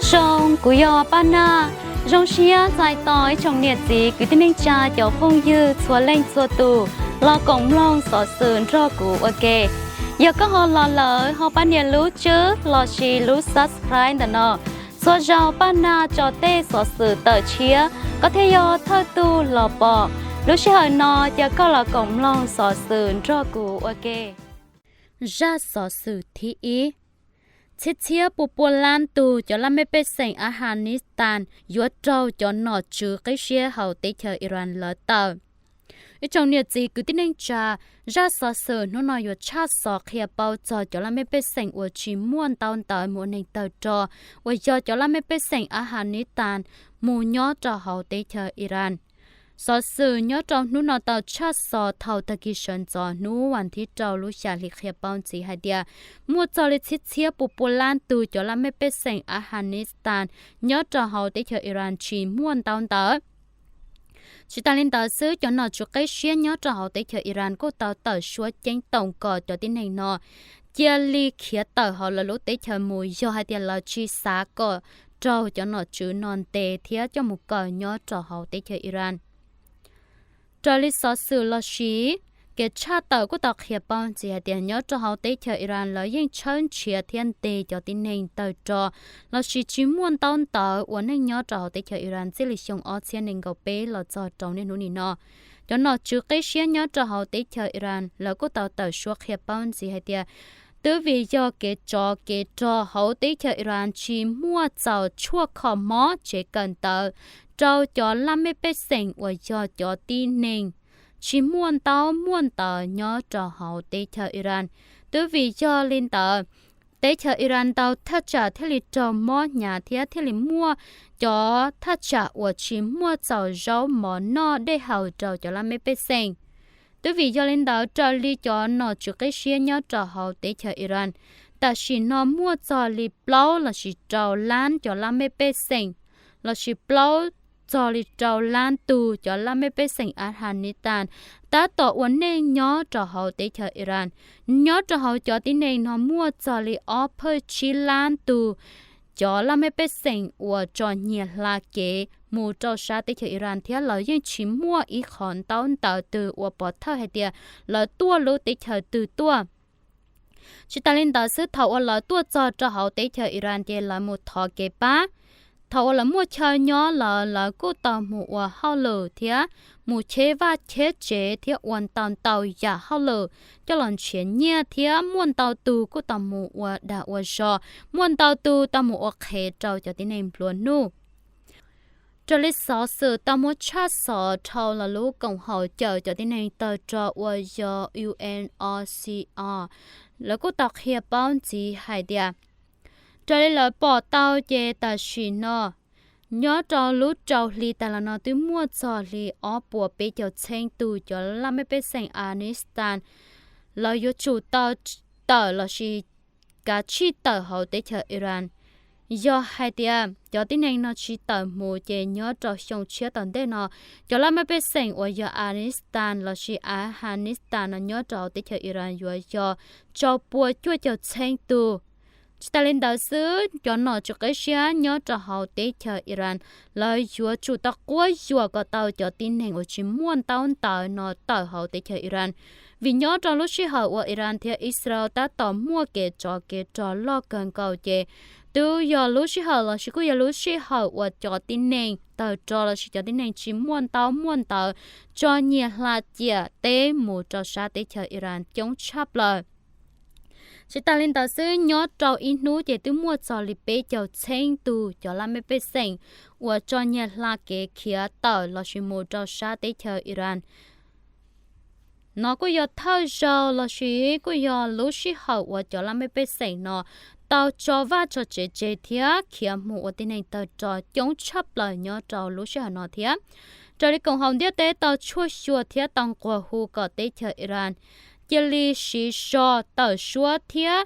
Zoo, kuv yog Paj Naj. Zoo siab txais tos ib tsoom niam txiv kwv tij neej tsa cov phooj ywg txhua leej txhua tus los koom mloog xov xwm nrog kuv ua ke. Yog koj ho los lawm ho pab nias lub tswb lossis lub subscribe ntawm no. Txhua zaus Paj Naj tso tej xov xwm tawm tshiab, koj thiaj yog thawj tug los pom. Lub sij hawm no cia koj los koom mloog xov xwm nrog kuv ua ke. Zaj xov xwm thib ib. Txhiab txhiab pua pua lab tug cov laj mej pej xeem Afghanistan yuav raug cov nom tswv qib siab hauv teb chaws Iran lawv tawm. Ib tsoom niam txiv kwv tij neej tsa, zaj xov xwm hnub no yuav tshaj xov qhia paub txog cov laj mej pej xeem uas tsis muaj ntau ntawv mus ua neeg tawg rog uas yog cov laj mej pej xeem Afghanistan mus nyob rau hauv teb chaws Iran. Xov xwm nyob rau hnub no tau tshaj xov thaum tag kis sawv ntxov hnub vas thib rau lub xya hli qhia paub ntxiv hais tias muaj txog li txhiab txhiab pua pua lab tug cov laj mej pej xeem Afghanistan nyob rau hauv teb chaws Iran tsis muaj ntau ntawv. Tsis tas li ntawd xwb, cov nom tswv qib siab nyob rau hauv teb chaws Iran kuj tau tawm suab ceeb toom kom cov tib neeg no cia li khiav tawm hauv lawv lub teb chaws mus yog hais tias lawv tsis xav kom raug cov nom tswv no ntes thiab coj mus kaw nyob rau hauv teb chaws Iran. Raws li xov xwm los sis kev tshaj tawm kuj tau qhia paub ntxiv hais tias nyob rau hauv teb chaws Iran lawv yeej tshawb nrhiav thiab ntes cov tib neeg tawg rog lossis tsis muaj ntaub ntawv ua neej nyob rau hauv teb chaws Iran txij li xyoo ob txhiab nees nkaum peb los txog rau niaj hnub nim no. Cov nom tswv qib siab nyob rau hauv teb chaws Iran lawv kuj tau tawm suab qhia paub ntxiv hais tias twb vim yog kev tsov kev rog hauv teb chaws Iran tsis muaj txaus tshuaj kho mob tsev kawm ntawv rau cov laj mej pej xeem uas yog cov tib neeg tsis muaj ntaub muaj ntawv nyob rau hauv teb chaws Iran. Twb vim yog li ntawd, teb chaws Iran ntau thaj tsam thiaj li raug mob hnyav thiab thiaj li muaj cov thaj tsam uas tsis muaj txaus zaub mov noj dej haus rau cov laj mej pej xeem. Twb vim yog li ntawd, raws li cov nom tswv qib siab nyob rau hauv teb chaws Iran, tam sim no muaj txog li plaub lossis rau lab cov laj mej pej xeem lossis plaub txog li rau lab tug cov laj mej pej xeem Afghanistan tab tom ua neej nyob rau hauv teb chaws Iran. Nyob rau hauv cov tib neeg no muaj txog li ob phaj tsib lab tug cov laj mej pej xeem uas tso nyiag hla kev mus rau sab teb chaws Iran thiab lawv yeej tsis muaj ib qho ntaub ntawv twg ua pov thawj hais tias lawv tuaj lub teb chaws twg tuaj. Tsis tas li ntawd xwb, thaum uas lawv tuaj txog rau hauv teb chaws Iran ces lawv mus thov kev pab. Thaum uas lawv muaj chaw nyob lawm, lawv kuj tau mus ua hauj lwm thiab mus cheb vaj cheb tsev thiab ua ntau ntau yam hauj lwm coj los nrhiav nyiaj thiab muaj ntau tug kuj tau mus ua dag ua zog, muaj ntau tug tau mus ua qhev rau cov tib neeg nplua nuj. Raws li xov xwm tau muab tshaj xov dhau los lub koom haum cawm cov tib neeg tawg rog uas yog U N O C R, lawv kuj tau qhia paub ntxiv hais tias raws li lawv pom tau ces tam sim no nyob rau lub rau hli tas los no twb muaj txog li ob puas peb caug txheeb tug cov laj mej pej xeem Afghanistan lawv yuav tsum tau tawm lossis kav tsij tawm hauv teb chaws Iran. Yog hais tias cov tib neeg no tsis tawm mus ces nyob rau xyoo tshiab tom ntej no, cov laj mej pej xeem uas yog Afghanistan lossis Afghanistan no nyob rau hauv teb chaws Iran yuav yog rau pua cuaj caug txheeb tug. Tsis tas li ntawd xwb, cov nom tswv qib siab nyob rau hauv teb chaws Iran lawv yuav tsum tau quab yuam kom tau cov tib neeg uas tsis muaj ntaub ntawv no tawm hauv teb chaws Iran. Vim nyob rau lub sij hawm uas Iran thiab Israel tab tom muaj kev tsov kev rog loj kawg nkaus ces twb yog lub sij hawm lossis kuj yog lub sij hawm uas cov tib neeg tawg rog lossis cov tib neeg tsis muaj ntaub muaj ntawv tso nyiag hla ciam teb mus rau sab teb chaws Iran coob tshaj plaws. Tsis tas li ntawd xwb, nyob rau ib hnub ces twb muaj txog li peb caug txheeb tug cov laj mej pej xeem uas tso nyiag hla kev khiav tawm lossis mus rau sab teb chaws Iran. No kuj yog thawj zaug lossis kuj yog lub sij hawm uas cov laj mej pej xeem no tau tso vaj tso tsev tseg thiab khiav mus ua tib neeg tawg rog coob tshaj plaws nyob rau lub sij hawm no thiab. Raws li koom haum ntiaj teb tau tshuaj xyuas thiab tau nquag hu kom teb chaws Iran cia li siv zog tawm suab thiab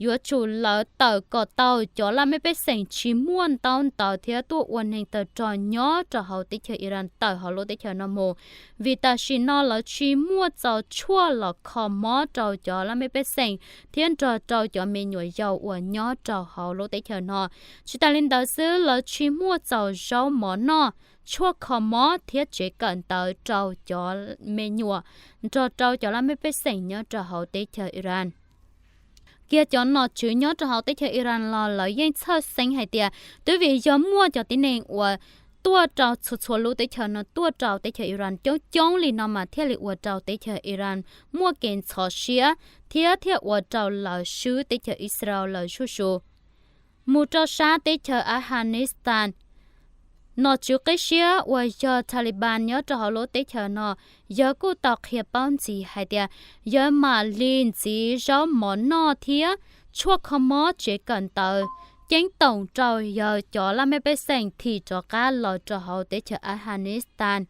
yuav tsum lawv tawm kom tau cov laj mej pej xeem tsis muaj ntaub ntawv thiab tuaj ua neeg tawg rog nyob rau hauv teb chaws Iran tawm hauv lub teb chaws no mus, vim tam sim no lawv tsis muaj txaus tshuaj los kho mob rau cov laj mej pej xeem thiab nrog rau cov me nyuam yaus uas nyob rau hauv lub teb chaws no. Tsis tas li ntawd xwb, lawv tsis muaj txaus zaub mov noj, tshuaj kho mob thiab tsev kawm ntawv rau cov me nyuam nrog rau cov laj mej pej xeem nyob rau hauv teb chaws Iran. Kiag cov nom tswv nyob rau hauv teb chaws Iran los lawv yeej txhawj xeeb hais tias twb vim yog muaj cov tib neeg uas tuaj rau txhua txhua lub teb chaws no tuaj rau teb chaws Iran coob coob li no mas thiaj li ua rau teb chaws Iran muaj kev ntxhov siab thiab thiaj ua rau lawv swb teb chaws Israel lawv zuj zus. Mus rau sab teb chaws Afghanistan, nom tswv qib siab uas yog Taliban nyob rau hauv lub teb chaws no, yawg kuj tau qhia paub ntxiv hais tias yawg mam li ntxiv zaub mov noj thiab tshuaj kho mob tsev kawm ntawv ceeb toom rau yawg cov laj mej pej xeem thim rov qab los rau hauv teb chaws Afghanistan.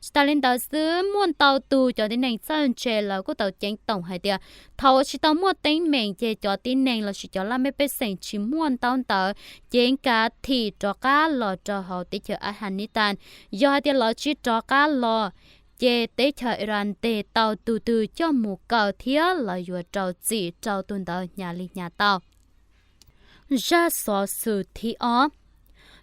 Tsis tas li ntawd xwb, muaj ntau tus cov tib neeg txawj ntse lawv kuj tau ceeb toom hais tias thaum uas tsis tau muaj teeb meem ces cov tib neeg lossis cov laj mej pej xeem tsis muaj ntaub ntawv ces kav thim rov qab los rau hauv teb chaws Afghanistan. Yog hais tias lawv tsis rov qab los ces teb chaws Iran ntes tau tus twg coj mus kaw thiab lawv yuav rau txim rau tus ntawd hnyav li hnyav tau. Zaj xov xwm thib ob.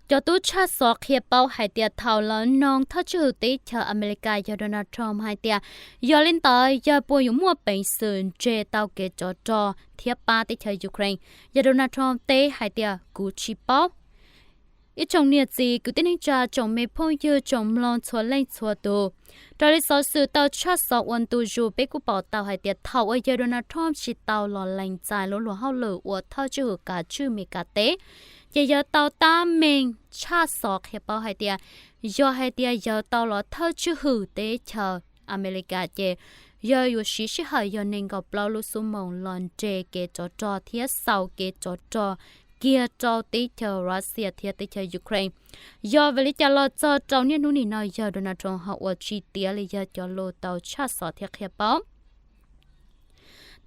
Cov tub tshaj xov qhia paub hais tias thaum lawv noog thawj tswj hwm teb chaws Amelikas yog Donald Trump hais tias yog li ntawd yawg puas yuav muaj peev xwm nres tau kev tsov rog thiab pab teb chaws Ukraine, yawg Donald Trump teb hais tias kuv tsis paub. Ib tsoom niam txiv kwv tij neej tsa tsoom me phooj ywg tsoom mloog txhua leej txhua tus, raws li xov xwm tau tshaj xov ua ntu zus peb kuj pom tau hais tias thaum uas yawg Donald Trump tsis tau los lees txais lub luag hauj lwm ua thawj tswj hwm kav tswj Meskas teb, ces yawg tau tab meeg tshaj xov qhia paub hais tias yog hais tias yawg tau los thawj tswj hwm teb chaws Amelikas ces yawg yuav siv sij hawm yog nees nkaum plaub lub xuab moos los nres kev tsov rog thiab xaus kev tsov rog kiag rau teb chaws Russia thiab teb chaws Ukraine. Yog vim li cas los txog rau niaj hnub nim no yawg Donald Trump ho ua tsis tiav li yawg cov lus tau tshaj xov thiab qhia paub.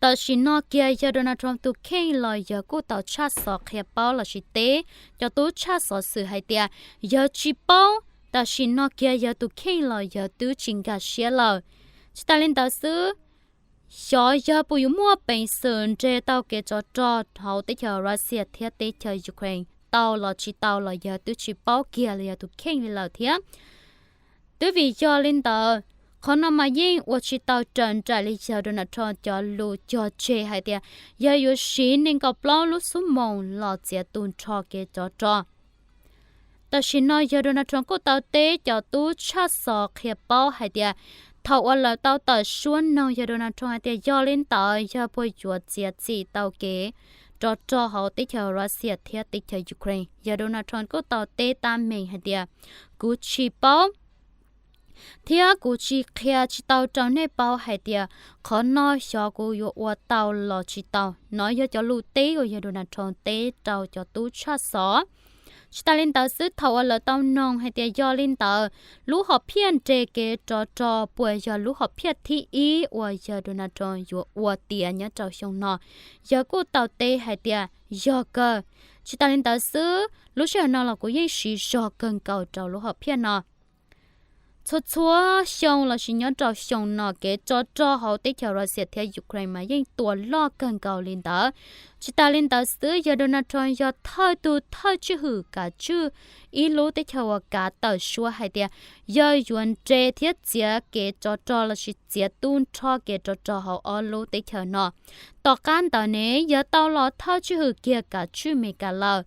Tam sim no kiag yawg Donald Trump tus kheej los yawg kuj tau tshaj xov qhia paub lossis teb cov tub tshaj xov xwm hais tias yawg tsis paub. Tam sim no kiag yawg tus kheej los yawg twb tsis nkag siab lawm. Tsis tas li ntawd xwb, xyov yawg puas yuav muaj peev xwm nres tau kev tsov rog hauv teb chaws Russia thiab teb chaws Ukraine tau los tsis tau los yawg twb tsis paub kiag li yawg tus kheej li lawm thiab. Twb vim yog li ntawd, qhov no mas yeej ua tsis tau raws nraim li yawg Donald Trump cov lus cog tseg hais tias yawg yuav siv nees nkaum plaub lub xuab moos los txiav tu nrho kev tsov rog. Tam sim no yawg Donald Trump kuj tau teb cov tub tshaj xov qhia paub hais tias thaum uas lawv tau tawm suab noog yawg Donald Trump hais tias yog li ntawd yawg puas yuav txiav txim tau kev tsov rog hauv teb chaws Russia thiab teb chaws Ukraine, yawg Donald Trump kuj tau teb tab meeg hais tias kuv tsis paub thiab kuv tsis qhia tsis tau rau nej paub hais tias qhov no xyov kuv yuav ua tau los tsis tau. No yog cov lus teb uas yawg Donald Trump teb rau cov tub tshaj xov. Tsis tas li ntawd xwb, thaum uas lawv tau noog hais tias yog li ntawd lub hom phiaj nres kev tsov rog puas yog lub hom phiaj thib ib uas yawg Donald Trump yuav ua tiav nyob rau xyoo no, yawg kuj tau teb hais tias yog kawg. Tsis tas li ntawd xwb, lub sij hawm no los kuv yeej siv zog kawg nkaus rau lub hom phiaj no. Txhua txhua xyoo lossis nyob rau xyoo no kev tsov rog hauv teb chaws Russia thiab Ukraine mas yeej tua loj kawg nkaus li ntawd. Tsis tas li ntawd xwb, yawg Donald Trump yog thawj tug thawj tswj hwm kav tswj ib lub teb chaws uas kav tawm suab hais tias yawg yuav nres thiab txiav kev tsov rog lossis txiav tu nrho kev tsov rog hauv ob lub teb chaws no. Tom qab ntawd ne yawg tau los thawj tswj hwm kiag kav tswj Meskas lawm.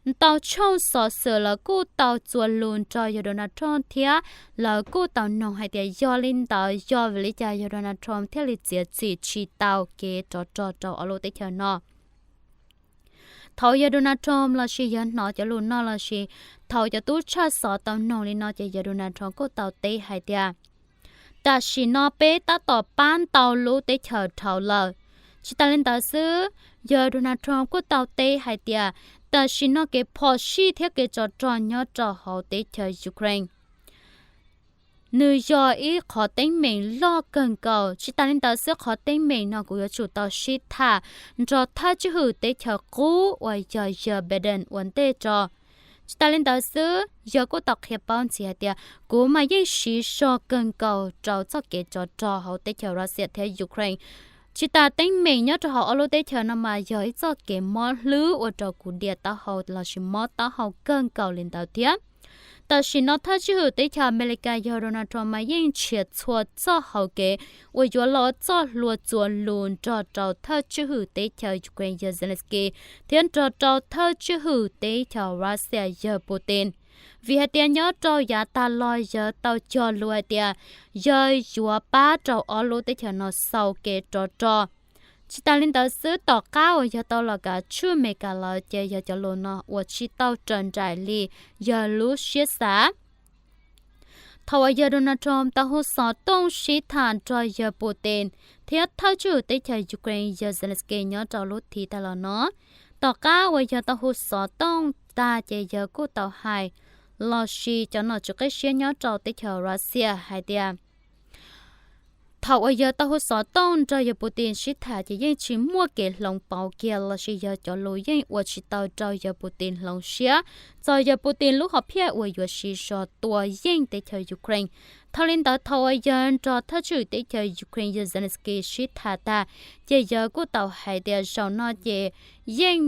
Ntau tshooj xov xwm lawv kuj tau txuas lus nrog yawg Donald Trump thiab lawv kuj tau noog hais tias yog li ntawd yog vim li cas yawg Donald Trump thiaj li txiav txim tsis tau kev tsov rog rau ob lub teb chaws no. Thaum yawg Donald Trump lossis yawg hnov cov lus no lossis thaum cov tub tshaj xov tau noog li no ces yawg Donald Trump kuj tau teb hais tias tam sim no peb tab tom pab ntau lub teb chaws dhau lawm. Tsis tas li ntawd xwb, yawg Donald Trump kuj tau teb hais tias tam sim no kev phom sij thiab kev tsov rog nyob rau hauv teb chaws Ukraine nws yog ib qhov teeb meem loj kawg nkaus. Tsis tas li ntawd xwb, qhov teeb meem no kuv yuav tsum tau sib tham nrog thawj tswj hwm teb chaws qub uas yog yawg Biden ua ntej tso. Tsis tas li ntawd xwb, yawg kuj tau qhia paub ntxiv hais tias kuv mas yeej siv zog kawg nkaus rau txoj kev tsov rog hauv teb chaws Russia thiab Ukraine. Tsis tas teeb meem nyob rau hauv ob lub teb chaws no mas yog ib txoj kev mob hlwb ua rau kuv diam taub hau lossis mob taub hau kawg nkaus li ntawd thiab. Tam sim no thawj tswj hwm teb chaws Amelikas yog Donald Trump mas yeej nrhiav txhua txoj hauv kev uas yuav los txoj hlua txuas lus nrog rau thawj tswj hwm teb chaws Ukraine yawg Zelensky thiab nrog rau thawj tswj hwm teb chaws Russia yawg Putin. Vim hais tias nyob rau yav tas los yawg tau cog lus hais tias yawg yuav pab rau ob lub teb chaws no xaus kev rov rog. Tsis tas li ntawd xwb, tom qab uas yawg tau los kav tswj Amelikas lawm ces yawg cov lus no ua tsis tau raws nraim li yawg lub siab xav. Thaum uas yawg Donald Trump tau hu xov tooj sib tham nrog yawg Putin thiab thawj tswj hwm teb chaws Ukraine yawg Zelensky nyob rau lub thiv tas los no, tom qab uas yawg tau hu xov tooj tag ces yawg kuj tau hais lossis cov nom tswv qib siab nyob rau teb chaws Russia hais tias thaum uas yawg tau hu xov tooj nrog yawg Putin sib tham ces yeej tsis muaj kev hloov pauv kiag lossis yawg cov lus yeej ua tsis tau rau yawg Putin hloov siab txog yawg Putin lub hom phiaj uas yuav siv zog tua yeej teb chaws Ukraine. Thaum li ntawd thaum uas yawg nrog thawj tswj hwm teb chaws Ukraine yawg Zelensky sib tham tag ces yawg kuj tau hais tias zaum no ces yeej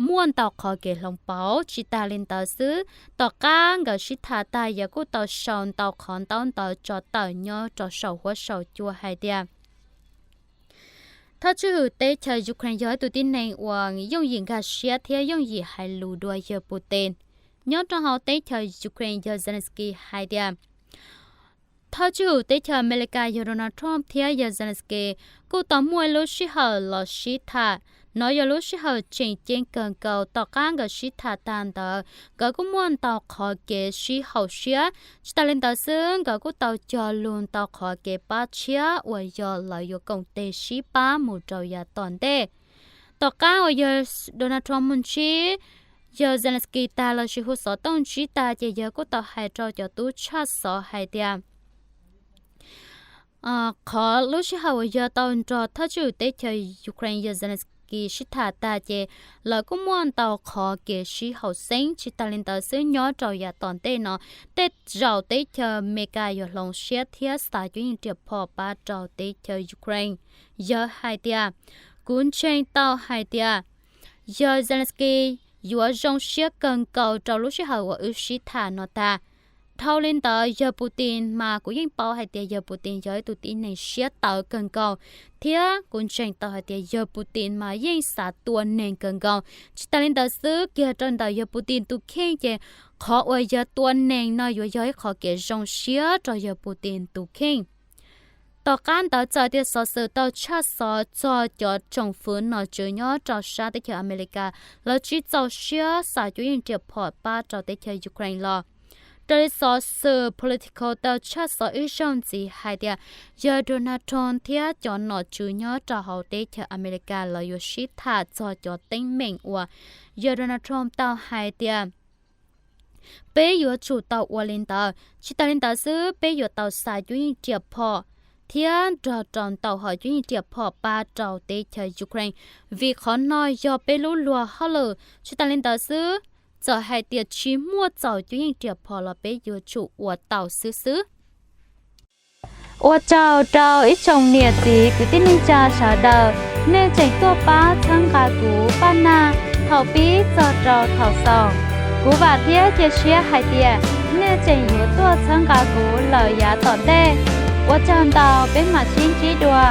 muaj ntau qhov kev hloov pauv. Tsis tas li ntawd xwb, tom qab nkawd sib tham tag yawg kuj tau sau ntau qhov ntaub ntawv tso tawm nyob rau saum huab saum cua hais tias thawj tswj hwm teb chaws Ukraine yog ib tug tib neeg uas yooj yim nkag siab thiab yooj yim hais lus dua yawg Putin. Nyob rau hauv teb chaws Ukraine yawg Zelensky hais tias thawj tswj hwm teb chaws Amelikas yawg Donald Trump thiab yawg Zelensky kuj tau muaj ib lub sij hawm los sib tham. Nov yog lub sij hawm tseem ceeb kawg nkaus. Tom qab nkawd sib tham tag ntawd nkawd kuj muaj ntau qhov kev sib haum siab. Tsis tas li ntawd xwb, nkawd kuj tau cog lus ntau qhov kev pab tshiab uas yog lawv yuav koom tes sib pab mus rau yav tom ntej. Tom qab uas yawg Donald Trump mus ntsib yawg Zelensky tag lossis hu xov tooj ntsib tag ces yawg kuj tau hais rau cov tub tshaj xov hais tias qhov lub sij hawm uas yawg tau nrog thawj tswj hwm teb chaws Ukraine yawg Zelensky sib tham tag ces lawv kuj muaj ntau qhov kev sib haum xeeb. Tsis tas li ntawd xwb, nyob rau yav tom ntej no tej zaum teb chaws Amelikas yuav hloov siab thiab xa cuab yeej riam phom pab rau teb chaws Ukraine. Yawg hais tias kuv ntseeg tau hais tias yawg Zelensky yuav zoo siab kawg nkaus rau lub sij hawm uas wb sib tham no tag. Dhau li ntawd yawg Putin mas kuv yeej paub hais tias yawg Putin yog ib tug tib neeg siab tawv kawg nkaus, thiab kuv ntseeg tau hais tias yawg Putin mas yeej xav tua neeg kawg nkaus. Tsis tas li ntawd xwb, kiag rau ntawm yawg Putin tus kheej ces qhov uas yawg tua neeg no yuav yog ib qhov kev zoo siab rau yawg Putin tus kheej. Tom qab ntawd txawm tias xov xwm tau tshaj xov txog cov tsoom fwv nom tswv nyob rau sab teb chaws Amelikas lawv tsis txaus siab xa cuab yeej riam phom pab rau teb chaws Ukraine los, raws li xov xwm Politico tau tshaj xov ib zaug ntxiv hais tias yawg Donald Trump thiab cov nom tswv nyob rau hauv teb chaws Amelikas lawv yuav sib tham txog cov teeb meem uas yawg Donald Trump tau hais tias peb yuav tsum tau ua li ntawd. Tsis tas li ntawd xwb, peb yuav tau xa cuab yeej riam phom thiab nrog rau ntau hom cuab yeej riam phom pab rau teb chaws Ukraine, vim qhov no yog peb lub luag hauj lwm. Tsis tas li ntawd xwb, txawm hais tias tsis muaj txaus cuab yeej riam phom los peb yuav tsum ua tau xwb xwb. Ua tsaug rau ib tsoom niam txiv kwv tij neej tsa sawv daws, nej tseem tuaj pab txhawb nqa kuv paj nag thaum pib txog rau thaum xaus. Kuv vam thiab cia siab hais tias nej tseem yuav tuaj txhawb nqa kuv lawm yav tom ntej. Ua tsaug ntau, peb mam sib ntsib dua.